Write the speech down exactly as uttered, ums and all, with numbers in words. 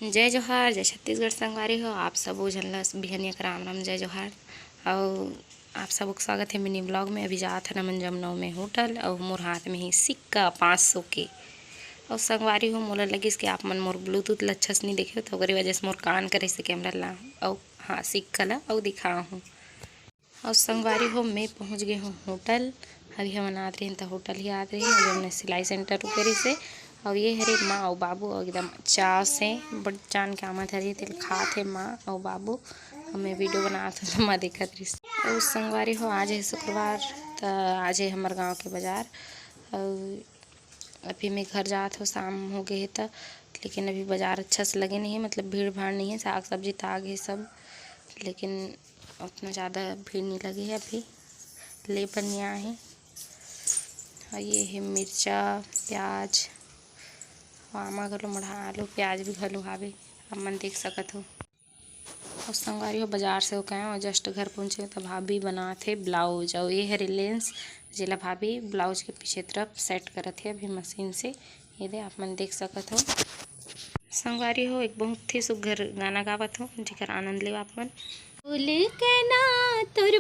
जय जोहार, जय छत्तीसगढ़ संगवारी हो। आप सबो झन ल बिहनिया के राम राम, जय जोहार। अउ आप सबो के स्वागत हे mini vlog में। अभी जात हन हमन जमनऊ में होटल, अउ मोर हाथ में ही सिक्का पाँच सौ के। अउ संगवारी हो, मोला लगिस कि आप मन मोर Bluetooth ल अच्छा से नइ देखे हो, तो ओकरे वजह से मोर कान करे से camera ला, अउ हाँ, सिक्का ला अउ दिखाहूँ। अउ संगवारी हो, मैं पहुँच गे हूँ होटल। अभी हमन आत रहिन त होटल ही आत रहिन, जब मैं सिलाई center रुके रहिस हे। अउ ये हरे माँ अउ बाबू, अउ एकदम चाव से बड़ जान के आमंत्रित हे, तेल खात हे माँ अउ बाबू। अउ मैं video बनात हूँ त माँ देखत रहिस। अउ संगवारी हो, आज हे शुक्रवार, त आज हे हमर गाँव के बाजार। अउ अभी मैं घर जात हूँ, शाम हो गए हे त, लेकिन अभी बाजार अच्छा से लगे नहीं है, मतलब भीड़ भाड़ नहीं है, साग सब्जी त आ गए सब, लेकिन उतना ज़्यादा भीड़ नहीं लगे है अभी, ले बर नहीं आए हैं। और ये है मिर्चा, प्याज, आमा घलो मढ़ा, आलू प्याज भी घलो हावे, आप मन देख सकत हो। और संगवारी हो, बाजार से होके आए और just घर पहुँचे त भाभी बनात हे blouse, और ये हरे lens, जेला भाभी blouse के पीछे तरफ set करत हे अभी मशीन से। ये दे, आप मन देख सकत हो। संगवारी हो, एक बहुत ही सुघर गाना गावत हो, जेकर आनंद लेवा आप मन। फूल के ना तोर